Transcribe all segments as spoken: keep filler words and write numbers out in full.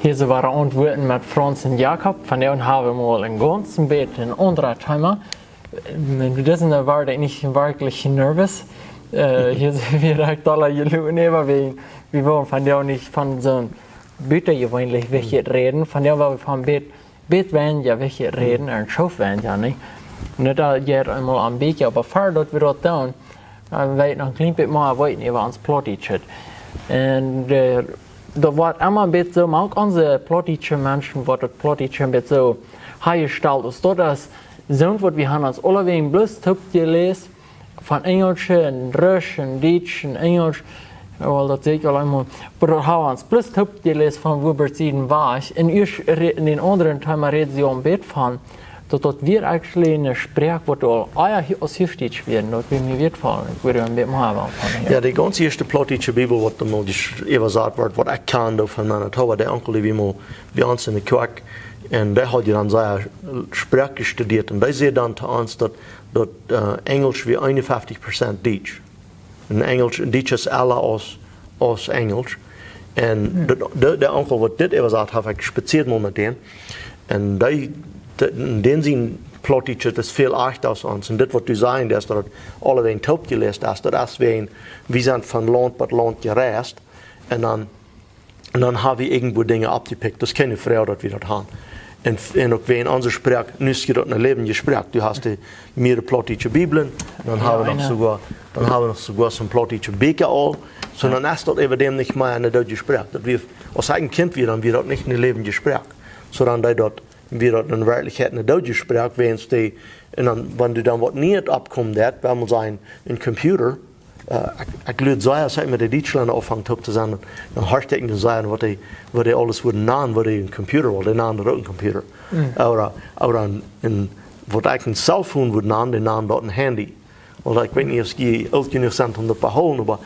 Hia sent wada Auntwuaten met Franz un Jakob. Vondoag hab wie mol een gaunz bät een aundret Thema. Wie sent doa werkjlich nich werkjlich nervous. Hia sent wie rajcht aula jeloten, oba wie, wie wellen vondoag nich von soon butajeweenlich Wichtjet räden. Vondoag well wie von bät, bät weinja Wichtjet räden, een Schoof weinja, nich? Nich daut jie eemol aun Bieekja, oba ver daut wie daut doonen, äh, well wie noch een kjlien bät mea weeten äwa ons Plautdietschet. Un, äh, daut woat emma een bät soo, mau uk onse plautdietsche Menschen, woat daut Plautdietsche een bät soo hanjestalt, aus daut es soont waut wie haben ons aulawäajen bloos toop jeläst, von Enjelsch un Russisch un Dietsch un Enjelsch, well, daut sie ekj aul eemol, oba daut haben wie ons bloos toop jeläst von woo bie sieden wia. Un ieescht re-, en dän aundren Thema räden see aul een bät von, daut daut wia actually eene Sproak waut aul ea hia aus Huachdietsch wia, daut wia mie wiet von, ekj wudd een bät mea wellen von hia. Jo, de gaunz ieeschte plautdietsche Bibel waut doa mol jesch-, äwasat wort, waut ekj kaun doa von Manitoba, de Onkel, dee wia mol bie ons enne Kjoakj, un dee haud je dan siene Sproak jestudieet, un dee säd dan to ons daut, daut, äh, Enjelsch wia eenunfeftich Prozent Dietsch. Un Enjelsch, Dietsch es ella aus, aus Enjelsch. Un de, de, de Onkel waut dit äwasat haft, ekj spazieed mol met dän. Un dee, de, dän sien Plautdietsch es väl ajchta aus ons. Un dit waut du sajchst, daut daut aulawäajen toop jeläst es, daut es wäajen, wie sent von Launt bat Launt jereist. Un dan, un dan hab wie irjentwoo Dinja oppjepikjt. Daut es kjeene Froag daut wie daut haben. Un, un uk wäajen onse Sproak, nu es je daut een läwendje Sproak. Du hast de mea plautdietsche Bibeln, dan haben wie noch soogoa, dan haben wie noch soogoa soone plautdietsche Bieekja aul. Soo dan es daut äwadäm nich mea eene doodje Sproak. Daut wia, aus ekj een Kjint wia, dan wia daut nich eene läwendje Sproak. Soo dan deed daut, wia daut en Werkjlichkjeit eene doodje Sproak, wäajen dee, un dan, wan du dan waut Nieet oppkomen deed, well wie sajen, een Computer, äh, ekj, ekj luad sea, aus ekj met de Dietschlenda aunfunk toop to sennen, dan horcht ekj en to sennen waut dee, waut dee aules wudden nanen, waut dee een Computer, well, dee nanen daut uk een Computer. Ooda, ooda een, een, waut ekj een Cellphone wudd nanen, dee nanen daut een Handy. Well, ekj weet nich aus jie oolt jenuach sent om daut to behoolen, oba,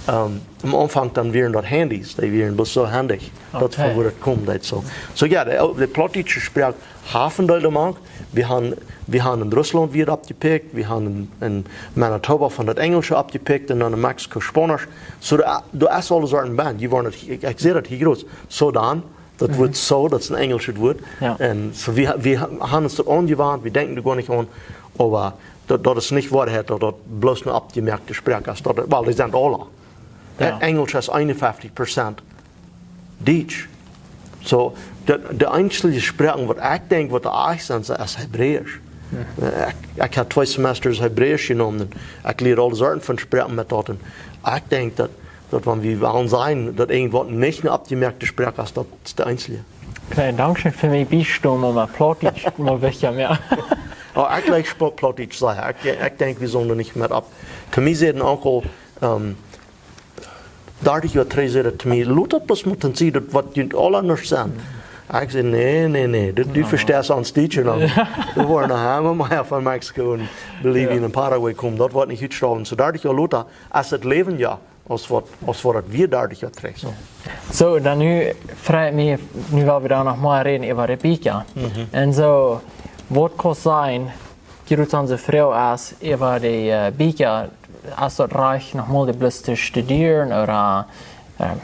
ähm, aum Aunfank dan wieren daut Handys, dee wieren bloos soo hendich. Daut von woo daut kjemt, daut soo. Soo jo, de, de plautdietsche Sproak haben dee doa mank. Wie haben, wie haben en Russlaunt wia oppjepikjt, wie haben en, en Manitoba von daut Enjelsche oppjepikjt un dan en Mexiko Spaunisch. Soo, doa, doa es aule Sorten bie. Dee woaren daut, ekj, ekj see daut hia groot. Soo dan, daut Wuat soo, daut es een enjelschet Wuat. Jo. Un soo, wie, wie haben ons daut aunjewant, wie denkjen doa goanich aun, oba daut, daut es nich Woarheit, daut daut bloos eene oppjemoakte Sproak es. Daut, well, dee sent aula. Jo. Enjelsch es eenunfeftich Prozent Dietsch. Soo, de, de eensje Sproaken waut ekj denkj waut doa ieescht sent, es Hebräisch. Jo. Äh, ekj, ekj hab twee Semesters Hebräisch jenomen un ekj lieed aule Sorten von Sproaken met daut. Un ekj denkj daut, daut wan wie wellen sajen, daut irjentwaut nich eene oppjemoakte Sproak es, daut es de eensje. Okay, dankscheen fa mie bie to stonen, om mol Plautdietsch mol wajch to moaken. Oh, ekj jleich Pla-, Plautdietsch sea. Ekj, ekj denkj, wie sellen doa nich met opp. To mie säd een Onkel, ähm, dartich Joa trigj säd hee to mie, lot daut bloos mol, dan sie daut waut junt aula nuscht sent. Ekj säd, nä, nä, nä, du, du vesteist ons Dietsch noch. Wie woaren noch emma mea von Mexiko un Bolivien un Paraguay komen. Daut woat nich utstoawen. Soo dartich Joa lota, aus daut Läwen jo, aus waut, aus waut daut wia dartich Joa trigj. Soo. Soo, dan nu frei mie, nu well wie doa noch mol räden äwa de Bieekja. Un soo, waut kaust sajen, Jerusalem Froag es äwa de, äh, Bieekja, es daut rajcht noch mol dee bloos to studieren, ooda, ähm?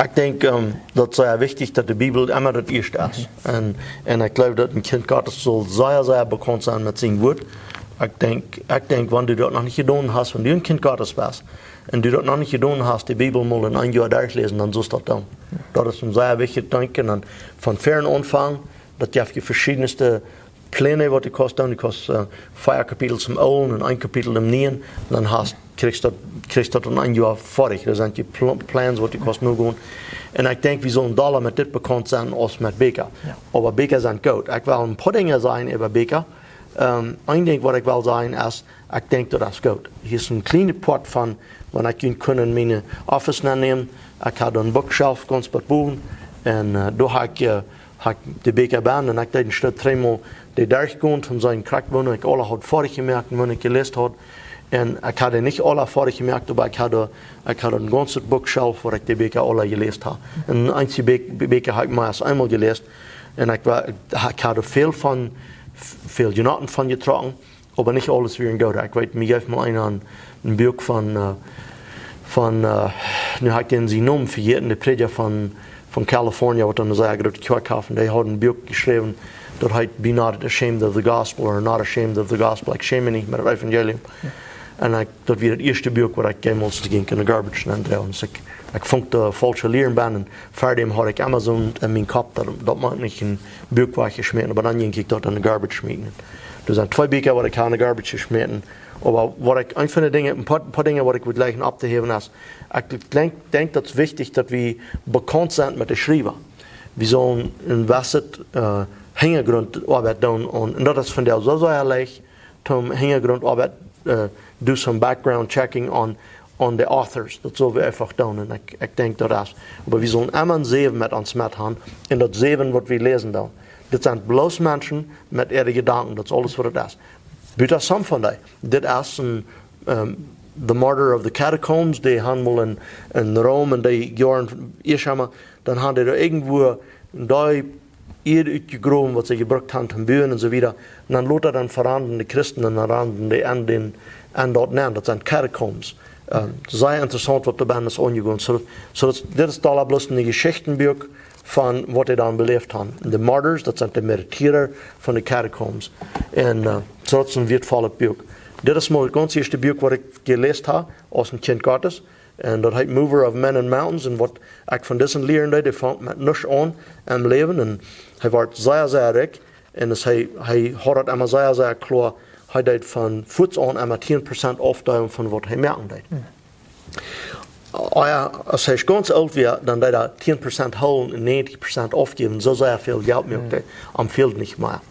Ekj denkj, ähm, daut es sea wichtich daut de Bibel emma daut ieeschte es. Un, un ekj jleew daut een Kjint Gottes saul sea, sea bekaunt sennen met sien Wuat. Ekj denkj, ekj denkj, wan du daut noch nich jedonen hast, wan du een Kjint Gottes best, un du daut noch nich jedonen hast, de Bibel mol en een Joa derchläsen, dan saust daut doonen. Daut es een sea wichtjet Dinkj. Un dan von ver aunfangen, daut jeft veschiedne Pläne waut du kaust doonen. Du kaust, äh, vea Kapitel em Oolen un een Kapitel em Nieen. Dan hast, kjrichst daut, kjrichst daut en een Joa foadich. Daut sent dee Pl-, Plans waut du kaust nogonen. Un ekj denkj, wie sellen dolla met dit bekaunt sennen aus met Bieekja. Jo. Oba Bieekja sent goot. Ekj well een poa Dinja sajen äwa Bieekja. Ähm, een Dinkj waut ekj well sajen es, ekj denkj daut es goot. Hia es een kjliena Poat von, wan ekj junt kunn en miene Office nennämen. Ekj hab een Bookshelf gaunz bat bowen. Un, äh, doa hab ekj, äh, hab ekj de Bieekja bie un ekj deed een Stoot dreemol dee derchgonen, om to seenen krakjt waut ekj aula haud foadich jemoakt un waut ekj jeläst haud. Un ekj haud dee nich aula foadich jemoakt, oba ekj haud, ekj haud een gaunzet Bookshelf waut ekj de Bieekja aula jeläst haud. Un eenje Bie-, Bie-, Bieekja hab ekj mea aus eemol jeläst. Un ekj wa-, ekj haud väl von, väl Noten von jetrocken. Oba nich aules wia een goodet. Ekj weet, mie jeef mol eena een, een Buak von, äh, von, äh, nu hab ekj dän sien Nomen vejäten, de Prädja von, von California, waut dan eene sea groote Kjoakj haft, un dee haud een Buak jeschräwen, daut heet Be Not Ashamed of the Gospel, or Not Ashamed of the Gospel, ekj schäm mie nich met daut Evangelium. Un ekj, daut wia daut ieeschte Buak waut ekj jemols jinkj enne garbage nenn droag. Soo ekj, ekj funk de faulsche Lieren bennen, un ver däm haud ekj Amazon en mienen Kopp, daut, daut mott nich een Buak wajchjeschmäten, oba dan jinkj ekj daut enne garbage schmieten. Doa sent twee Bieekja waut ekj ha enne garbage jeschmäten. Oba waut ekj, een von de Dinja, een poa, poa Dinja waut ekj wull jlikj opptohäwen es, ekj denkj, denkj daut es wichtich daut wie bekaunt sent met de Schriewa. Wie sellen een jewesset, äh, Hinjagrunt Oabeit doonen, un, un daut es vondoag soo sea leicht, toom Hinjagrunt Oabeit, äh, do some background checking on, on the authors. Daut sell wie eefach doonen, un ekj, ekj denkj daut es. Oba wie sellen emma een Säwen met ons met han, un daut Säwen waut wie läsen doonen. Dit sent bloos Menschen met äare Jedanken, daut es aules waut et es. Buta some von dee. Dit es een, ähm, The Martyr of the Catacombs, dee han mol en, en Rom en dee Joaren ieescht emol, dan han dee doa irjentwua een Deel Ieed utjegrowen waut see jebrukt han toom buen un soo wieda. Un dan lota dan verandaden de Christen un dan randen dee en dän, en daut nenn. Daut sent Catacombs. Ähm, sea interessaunt waut doa bennen es aunjegonen. Soo, soo daut, dit es aula bloos een Jeschichtenbuak von waut dee dan beläft han. De Martyrs, daut sent de Märtyra von de Catacombs. Un, äh, soo daut es een wieetvollet Buak. Dit es mau daut gaunz ieeschte Buak waut ekj jeläst ha aus een Kjint Gottes. Un daut heet Mover of Men and Mountains. Un waut ekj von disen lieren deed, dee funk met nuscht aun em Läwen. Un hee wort sea, sea rikj. Un es hee, hee haud daut emma sea, sea kloa. Hee deed von fuaz aun emma tieen Prozent aufdeelen von waut hee moaken deed. Hm. Ah jo, aus hee gaunz oolt wia, dan deed hee tieen Prozent hoolen un näajentich Prozent aufjäwen. Soo sea väl Jelt moakte hee, am fäld nich mea.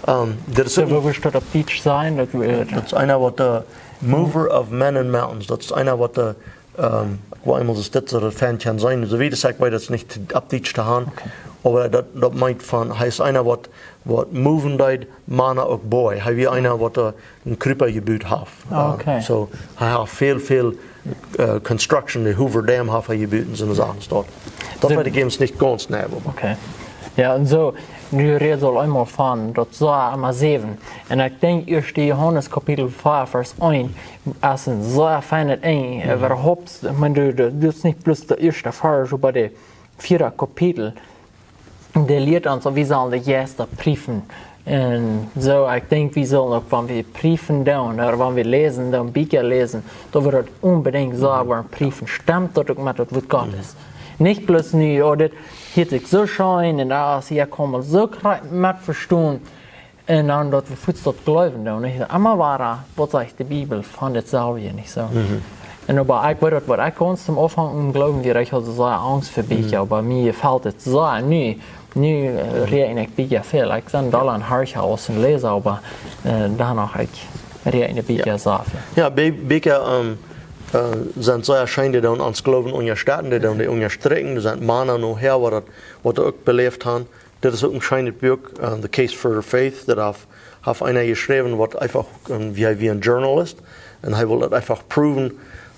Ähm, dit es Soo, uk woo wudd daut opp Dietsch sennen? Daut, äh, daut es eena waut de Mover of Men and Mountains. Daut es eena waut de, ähm, ekj weet eemol, es dit soo daut Fan kjennen sennen. Soo wiet aus ekj weet, daut es nich opp Dietsch to han. Okay. Oba daut, daut meent von, hee es eena waut, waut moven deed, Mana uk boy. Hee wia eena waut, äh, een Krupa jebut haft. Ah, okay. Äh, soo, hee haft väl, väl, äh, construction, de Hoover Dam haft hee jebut un soone Sachen doa. Daut Soo weet ekj eemol nich gaunz jeneiw, oba. Okay. Jo, un soo, nu räd wie aul eemol von, daut sea emma Säwen. Un ekj denkj, ieeschte Johanes Kapitel vea, Varsch eent, es een sea feinet Enj. Mhm. Äwahaupt, ekj meen, du, du, daut es nich bloos de ieeschte Varsch, oba de vieede Kapitel, dee lieet ons, wie sellen de Jeista priefen. Un soo, ekj denkj, wie sellen uk, wan wie priefen doonen, ooda wan wie läsen doonen, Bieekja läsen, daut wie daut onbedinjt soo woaren priefen. Stemt daut uk met daut Wuat Gottes? Nich bloos nu, jo, dit hieet sikj soo scheen, un daut es, hia kaun eena soo krakjt met vestonen. Un dan daut wie fuaz daut jleewen doonen, nich? Emma wada, waut sajcht de Bibel von dit selwje, nich soo? Mhm. Un oba ekj weet daut, waut ekj gaunz toom Aunfank aun jleewen, wia ekj haud soo sea Angst fa Bieekja, Mhm. oba mie jefelt et soo. Nu, nu, äh, Mhm. räakjen ekj Bieekja väl. Ekj sie dolla een Horcha aus een Läsa, oba, äh, doano ekj räakjen Bieekja Jo. sea väl. Jo, Bie-, Bieekja, ähm, äh, sent sea scheen, dee doonen ons Gloowen unjastetten, dee doonen dee unjastrekjen, doa sent Mana nohäa, waut daut, waut dee uk beläft han. Dit es uk een scheenet Buak, äh, The Case for Faith, daut haft, haft eena jeschräwen, waut eefach, äh, wia, wia een Journalist, un hee wull daut eefach proowen,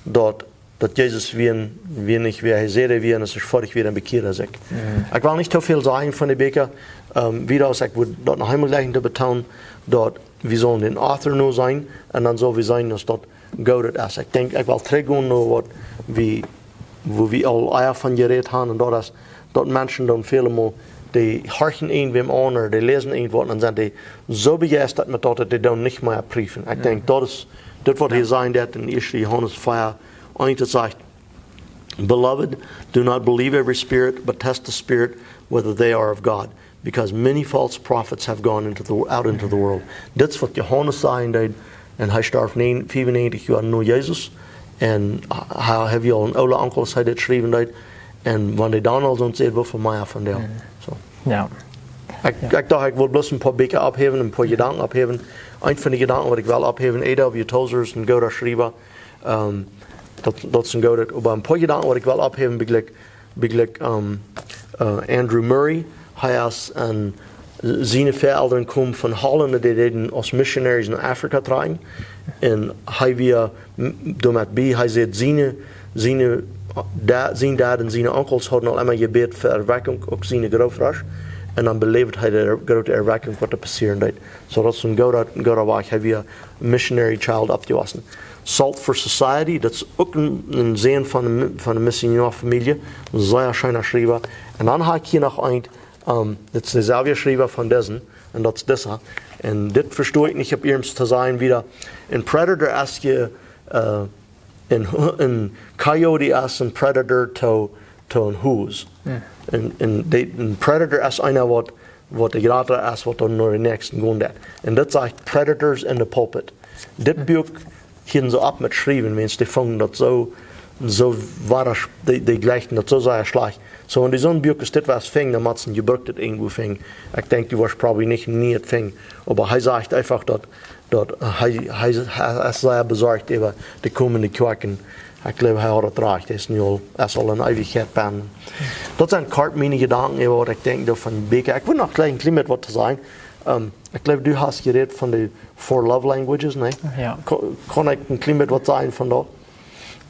daut, daut Jesus wia, wia nich wäa hee säd hee wia, un es foadich wia, dan bekjieed hee sikj. Mhm. Ekj well nich too väl sajen von de Bieekja, ähm, wieda aus ekj wudd daut noch eemol jlikjen to betonen, daut wie sellen dän Author noseenen, un dan sell wie seenen, aus daut goodet es. Ekj denkj, ekj well trigjgonen no waut wie, wua wie aul ea von jerät han, un daut es, daut Menschen dan väl mol, dee horchen irjentwäm aun, ooda dee läsen irjentwaut, un dan sent dee soo bejeistat met daut, daut dee dan nich mea priefen. Ekj denkj, daut es, daut waut hee sajcht, daut en ieeschte Johanes vea, eent, daut sajcht, "Beloved, do not believe every spirit, but test the spirit whether they are of God, because many false prophets have gone into the, out into the world." Dit es waut Johanes sajen deed, un hee storf näajen-, fiefunäajentich Joa no Jesus, un hee, hee wia aul een oola Onkel, aus hee dit schriewen deed, un wan dee dan aul soo säd, woo väl mea vondoag. Mhm. Soo. Jo. Ekj, Jo. ekj docht, ekj wull bloos een poa Bieekja opphäwen, een poa Jedanken opphäwen. Eent von de Jedanken waut ekj well opphäwen, A W Tozer es een gooda Schriewa, ähm, daut, daut es een gooda, oba een poa Jedanken waut ekj well opphäwen, bie jlikj, bie jlikj, ähm, äh, Andrew Murray, hee es een, siene Väaelren kjeemen von Hollaunt, dee deeden aus missionaries no Afrika trakjen. Un hee wia, m-, doamet bie, hee säd, siene, siene, Da-, sien Dad un siene Onkels hauden aul emma jebät fa Erweckung, uk siene Grootölasch. Un dan beläft hee de groote Erweckung, waut doa passieren deed. Soo daut es een gooda, gooda Wajch. Hee wia Missionary Child oppjewossen. Salt for Society, daut es uk een, een Sän von de, von de Missionoafamilie. Een sea scheena Schriewa. Un dan hab ekj hia noch eent, ähm, daut es deeselwje Schriewa von disen. Un daut es disa. Un dit vestonen ekj nich opp iernst to sajen, wada. Een Predator es je, äh, een, een Coyote es een Predator to, to een Hoos. Un, un de, een Predator es eena waut, waut de jrata es, waut dan no de näakjsten gonen deit. Un daut sajcht Predators in the Pulpit. Dit Buak hielden see opp met schriewen, wiels dee fungen daut soo, soo wada, dee, dee jlikjten daut soo sea schlajcht. Soo, wan dee soon Buak aus dit wia finjen, dan mott see jebrukt daut irjentwua finjen. Ekj denkj, du woascht probably nich, nie daut finjen. Oba hee sajcht eefach daut, daut hee, hee, hee es sea besorcht äwa de komende Kjoakjen. Ekj jleew, hee haud daut rajcht. Hee es nu aul, es aul eene Eewichkjeit benne. Daut sent kort miene Jedanken äwa waut ekj denkj doa von Bieekja. Ekj well noch jlikj een kjlien bät waut to sajen. Ähm, ekj jleew, du hast jerät von de Four Love Languages, nä? Jo. Kaun, kaun ekj een kjlien bät waut sajen von daut?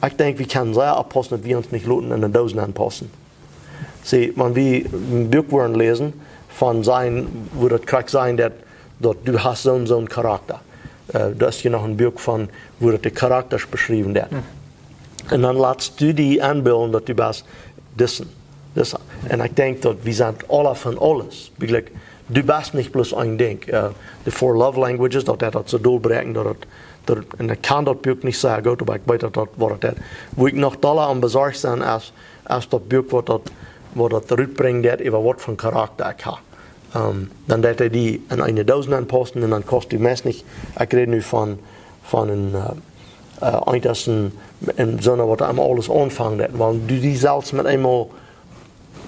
Ekj denkj, wie kjennen sea oppaussen, daut wie ons nich loten enne Doos nenpaussen. See, wan wie een Buak wudden läsen, von sajen, woo daut krakjt sajcht, daut, daut du hast soon, soon Charakta. Äh, daut es hia noch een Buak von, woo daut de Charaktasch beschriewen deit. Un dan latst du die enbillen, daut du best disen, disa. Un ekj denkj, daut wie sent aula von aules. Wie jlikj, du best nich bloos een Dinkj. Äh, de Four Love Languages, daut deit daut soo dolbräakjen, daut daut, daut, un ekj kjan daut Buak nich sea goot, oba ekj weet daut daut, waut daut deit. Woo ekj noch dolla aun besorcht sie, es, es daut Buak waut daut, waut daut rutbrinjt, daut äwa waut fa Charakta ekj hab. Ähm, dan deit hee die en eene Doos nenpaussen un dan kaust du meist nich, ekj räd nu von, von een, äh, äh, eent aus een, een soon waut am aules aunfangen deit. Wan du die selfst met eemol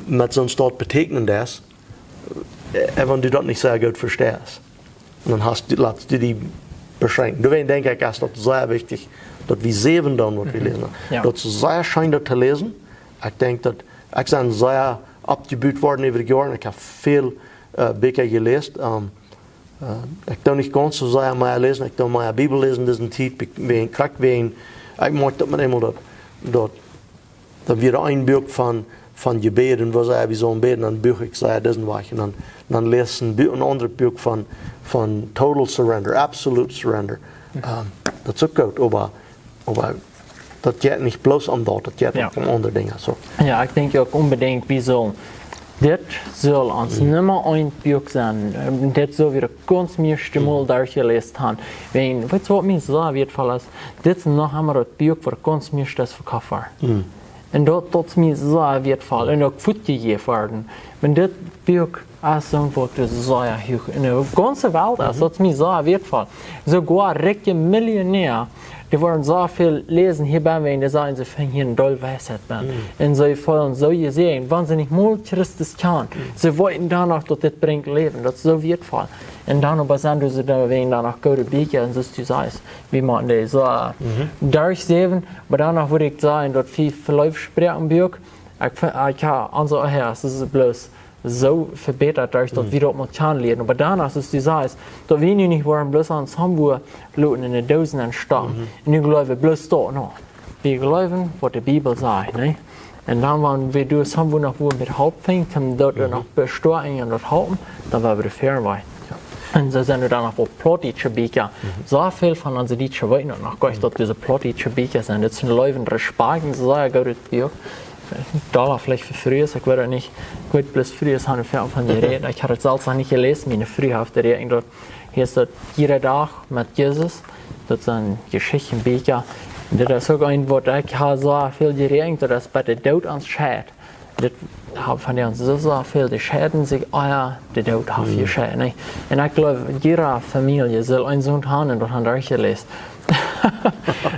met soon Staut betäkjnen deist, äh, wan du daut nich sea goot vesteist. Un dan hast du, latst du die beschränkjen. Doawäajen denkj ekj, es daut sea wichtich, daut wie säwen doonen, waut wie läsen. Jo. Daut es sea scheen, daut to läsen. Ekj denkj, daut ekj sie sea oppjebut worden äwa de Joaren. Ekj hab väl, äh, Bieekja jeläst. Ähm, äh, ekj doo nich gaunz soo sea mea läsen. Ekj doo mea Bibel läsen dise Tiet. Ekj, wie, krakjt wie, ekj moak daut met eemol daut, daut dan wia een Buak von, von Jebäd, woo see wie sullen bäden, dan buach ekj see disen Wajch. Un dan, dan läs een Bu-, een aundret Buak von, von Total Surrender, Absolute Surrender. Ähm, daut es uk goot, oba, oba daut jeit nich bloos om daut, daut jeit uk om aundre Dinja. Soo. Jo, ekj denkj uk onbedinjt, wie sullen, dit saul ons Numma eent Buak sennen. Ähm, dit sell wie daut gaunz mieeschte Mol derchjeläst haben. Wan, weetst du, waut mie sea wieetvoll es? Dit es noch emma daut Buak, waut gaunz mieeschte es vekoft worden. Un daut, daut es mie sea wieetvoll un uk fuatjejäft worden. Wan dit Buak es soont waut sea huach en de gaunze Welt es, daut es mie sea wieetvoll. Soogoa rikje Millionäa, dee woaren sea väl läsen hia bie mie un dee sajen, see finjen hia een Deel Weisheit bie. Un see feelen soo jesäajent, wan see nich mol Christus kjanen. See weeten dan noch, daut dit brinjt Läwen, daut es soo wieetvoll. Un dan oba sent doa, see dan, wan dan noch goode Bieekja un soo, du sajst, wie maun dee soo derchsäwen, oba dan noch wudd ekj sajen, daut wie Veloofsspräakjen Buak, ekj fin-, ekj ha, onse Ehe es bloos soo vebätat, derch daut wie daut mol kjanen lieeden. Oba dan, aus du sajst, daut wie nu nich woaren bloos aun Somewhere loten en de Doosen enstoppen. Un nu jleewen bloos daut noch. Wie jleewen, waut de Bibel sajcht, nä? Un dan, wan wie doa Somewhere noch wua met Help finjen, om daut noch bestoaken un daut halpen, dan woa wie doa fäa wajch. Un soo sent doa dan noch waut plautdietsche Bieekja. Soo väl von onse Dietsche weeten noch goanich, daut dise plautdietsche Bieekja sent. Dit es een Läwen Respekt, een sea goodet Buak. Dolla veleicht fa Frues, ekj weet daut nich. Ekj weet bloos Frues haben väl von jerät. Ekj hab daut selfst noch nich jeläsen, miene Fru haft jerät, daut hia es daut Jieda Dach met Jesus. Daut sent Jeschichtenbieekja. Un dit es uk eent, waut ekj ha soo väl jerät, daut es bie de Doot ons scheidt. Dit haben von dee ons soo, soo väl, dee scheiden sikj, ah jo, de Doot haft jescheit, nä? Un ekj jleew, jieda Famielje saul een soont haben un daut haben derchjeläst.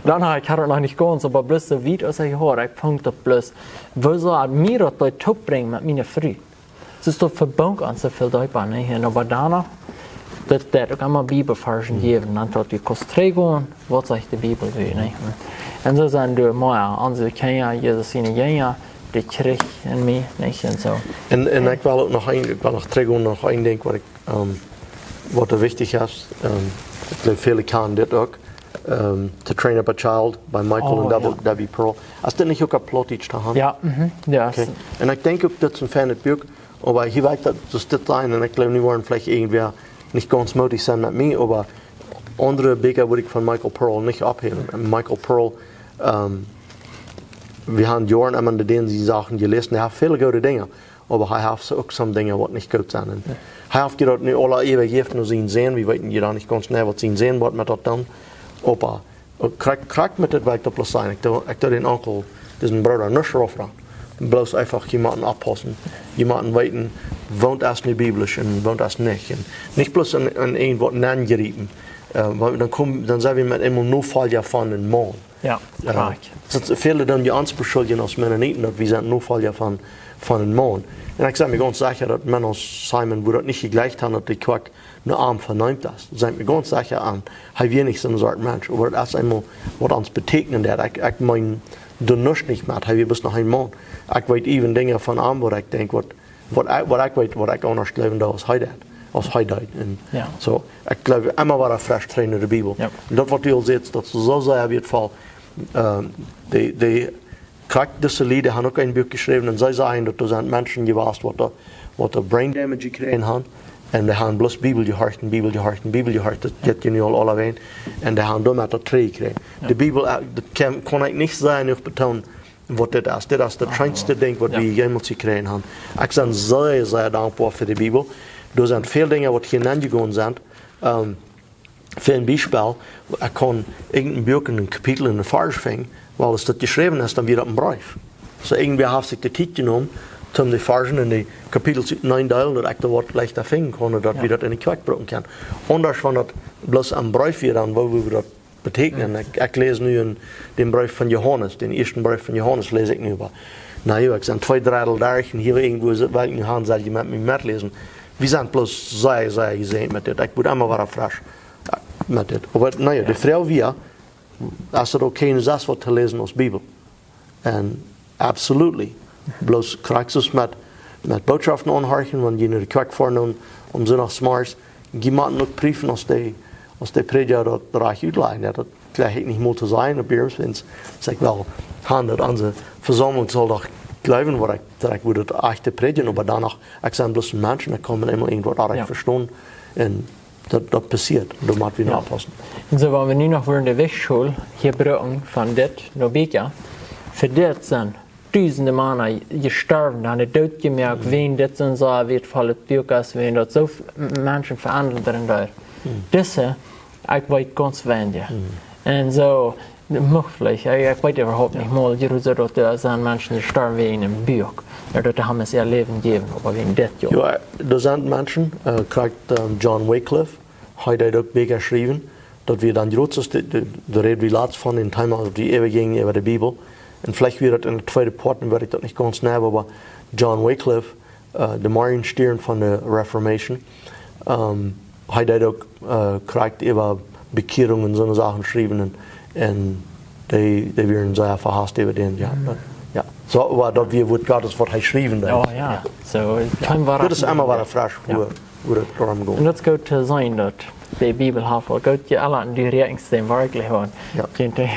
Dan ha ekj, ekj ha daut noch nich gaunz, oba bloos soo wiet aus ekj hia, ekj funk daut bloos, woo soo haud mie daut doa toopbrinjen met miene Fru. Soo es daut Vebunk ons soo väl deepa, nä? Un oba dan noch, daut, daut uk emma Bibelvarschen jäwen, dan daut wie kos trigj gonen, waut sajcht de Bibel doa, nä? Un soo sent doa mea, onse Kjinja, Jesus siene Jinja, de Kjoakj un mie, nä? Un soo. Un, un ekj well uk noch een, ekj well noch trigj gonen, noch een Dinkj, waut ekj, ähm, waut doa wichtich es, ähm, ekj jleew, väle kjanen dit uk, ähm, To Train Up a Child by Michael un Debbie, Debbie Pearl. Es dit nich uk opp Plautdietsch to haben? Jo, mhm, jo. Okay. Un ekj denkj uk, daut es een feinet Buak, oba hia woa ekj daut, daut dit sennen, un ekj jleew, nu woaren veleicht irjentwäa nich gaunz mootich sennen met mie, oba aundre Bieekja wudd ekj von Michael Pearl nich aufhäwen. Un Michael Pearl, ähm, wie haben Joaren emma de Dinja, dee Sachen jeläsen, hee haft väle goode Dinja, oba hee haft uk some Dinja, waut nich goot sent. Un hee haft je daut nu aula äwajejäft no sienen Sän, wie weeten je dan nich gaunz jeneiw, waut sien Sän woat met daut doonen. Oba, äh, krakjt, krakjt met dit woa ekj daut bloos sajen. Ekj doo, ekj doo dän Onkel, disen Brooda, nuscht rauf ran. Bloos eefach jemaunden oppaussen. Jemaunden weeten, woont es nu biblisch un woont es nich. Un nich bloos en, en irjentwaut nenjriepen. Äh, wiels dan kom, dan sent wie met eemol Nofolja von een Maun. Jo, äh, krakjt. Daut väle dan je ons beschuljen aus Mennoniten, daut wie sent Nofolja von, von een Maun. Un ekj sie mie gaunz secha, daut Menno Simons wudd daut nich jejlikjt haben, daut de Kjoakj no am vernämt es. Sent wie gaunz secha aun. Hee wia nich soon Sort Mensch. Oba daut es eemol, waut ons betekjnen deed. Ekj, ekj meen, du nuscht nich met. Hee wia bloos noch een Maun. Ekj weet even Dinja von am, waut ekj denkj, waut, waut ekj, waut ekj weet, waut ekj aundasch jleewen doo aus hee deed. Aus hee deed. Un jo. Soo, ekj jleew, emma wada fresch trigj no de Bibel. Jo. Un daut, waut du aul sajchst, daut es soo sea wieetvoll. Ähm, de, de Krakjt dise Lied haben uk een Buak jeschräwen un see sajen, daut doa sent Menschen jewast, waut doa, waut doa brain damage jekjräajen haben. Un dee haben bloos Bibel jehorcht un Bibel jehorcht un Bibel jehorcht. Daut jeit je nu aul aulawäajen. Un dee haben doamet daut trigj jekjräajen. Jo. De Bibel, äh, daut kaun, kaun ekj nich sea jenuach betoonen, waut dit es. Dit es daut scheenste Dinkj, waut jo. Wie jemols jekjräajen haben. Ekj sie sea, sea dankboa fa de Bibel. Doa sent väl Dinja, waut hia nenjegonen sent. Ähm, Fa een Biespel, ekj kaun irjent een Buak, een Kapitel, een Varsch finjen, wiels aus daut jeschräwen es, dan wia daut een Breef. Soo, irjentwäa haft sikj de Tiet jenomen, om de Varschen en de Kapitels uteneen to deelen, daut ekj doa waut leichta finjen kaun, daut jo. Wie daut en de Kjoakj brucken kjennen. Aundasch wan daut bloos een Breef wia, dan woo wie daut betekjnen. Jo. Ekj, ekj läs nu en dän Breef von Johanes, dän ieeschten Breef von Johanes läs ekj nu äwa. Na jo, ekj sie twee Dreddel derch un hia irjentwua es et, well ekj nu haben, saul jie met mie metläsen. Wie sent bloos sea, sea jesäajent met dit. Ekj woa emma wada fresch met dit. Oba, na jo, de Froag wia, es et okay, nuscht waut to läsen aus Bibel? And absolutely. Bloos krakjt soo met, met Bootschoften aunhorchen, wan jie no de Kjoakj foaren om, om Sindach zemorjes. Jie motten uk prüfen, aus dee, aus dee Prädja daut rajcht utlajcht. Jo, daut jleich ekj nich mol to sajen, opp Iernst, wiels ekj well haben, daut onse Vesaumlunk saul doch jleewen, waut ekj, daut ekj wudd daut ieeschte prädjen, oba dan noch, ekj sie bloos een Mensch un ekj kaun met eemol irjentwaut nich Jo. Vestonen. Un daut, daut passieet. Doa motten wie Jo. Oppaussen. Un soo, wan wie nu noch wudden de Wieekjschool hia brucken von dit no Bieekja, fa dit sent dusende Mana jestorwen, aun de Doot jemoakt, Mhm. Wäajen dit soo een sea wieetvollet Buak es, wäajen daut soo v-, Menschen veendren deed. Mhm. Dise, ekj weet gaunz weinje. Mhm. Un soo, Mucht veleicht, ekj, ekj weet äwahaupt nich mol, Jerusalem, daut doa sent Menschen jestorwen wäajen een Buak. Jo, daut dee haben äa Läwen jejäft, oba wäajen dit, jo. Jo, doa sent Menschen, äh, krakjt, ähm, John Wycliffe, hee deed uk Bieekja schriewen, daut wia dan jrod soo, de, de, doa räd wie latst von een Thema, daut wie äwajinjen äwa de Bibel. Un veleicht wia daut en de tweede Poat, dan weet ekj daut nich gaunz jeneiw, oba John Wycliffe, äh, de Morjenstiern von de Reformation. Ähm, hee deed uk, äh, krakjt äwa Bekjierunk un soone Sachen schriewen un, un dee, dee wieren sea vehast äwa dän, jo. Mhm. Jo. Soo, oba daut wia Wuat Gottes, waut hee schriewen deed. Oh, jo. Jo. Soo, jo. Daut es emma wada fresch, Jo. Wua, wua daut doarom Un jinkj. Daut es goot to seenen, daut de Bibel haft aul goot jeallat un du räakjnst dän werkjlich aun. Jo. Kjennen dee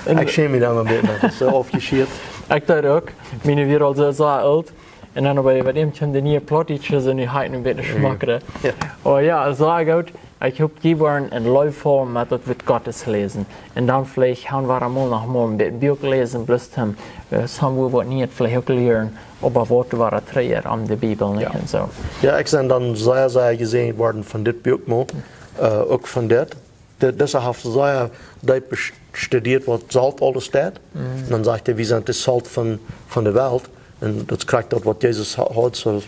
Un ekj schäm mie doa een bät, daut es soo aufjeschieet. Ekj daut uk. Miene wia aul soo, soo oolt. Un dan oba bie däm kjeem de niee Plautdietsche, soo nu hab ekj een bät Jo. Schmockere. Jo. Oh jo, soo goot. Ekj hop, jie woaren een Leew haben met daut Wuat Gottes läsen. Un dan veleicht haben wie mol noch mol een bät Buak läsen, bloos om, äh, somewhere waut Nieet veleicht uk lieren, oba waut wia daut trigj om de Bibel, nich? Jo. Un soo. Jo, ekj sie dan sea, sea jesäajent worden von dit Buak mol, äh, uk von dit. De, dise haft sea deep bes-, studieet, waut Solt aules deit. Mhm. Un dan sajcht hee, wie sent daut Solt von, von de Welt. Un daut krakjt daut, waut Jesus ha-, haud. Soo,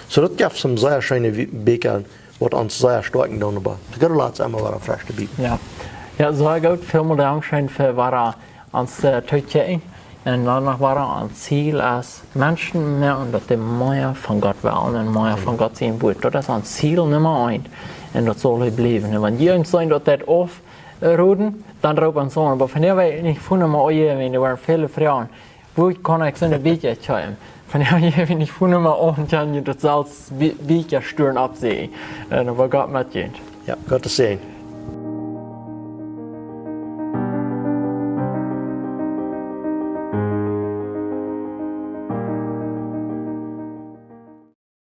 soo daut jeft some sea scheene Wie-, Bieekja, waut ons sea stoakjen doonen, oba ekj hab latst emma wada fresch de Bibel. Jo. Jo, sea goot. Välmol Dank scheen fa wada ons, äh, to kjikjen. Un dan noch wada ons Ziel es, Menschen moaken, daut dee mea von Gott wellen un mea Jo. Von Gott sien Wuat. Daut es ons Ziel Numma eent. Un daut saul hee bliewen. Un wan jie ons seenen, daut deit auf, äh, roden, dan roopt ons aun. Oba vondoag weet ekj nich, Foonnumma, oh je, wan doa woaren väle Froagen. Wua kaun ekj soone Bieekja kjrieen? Vondoag weet ekj nich, Foonnumma, oh, un dan jie daut selfst Bie-, Bieekja sturen oppsieekjen. Un dan woat Gott met junt. Jo, Gott säajen.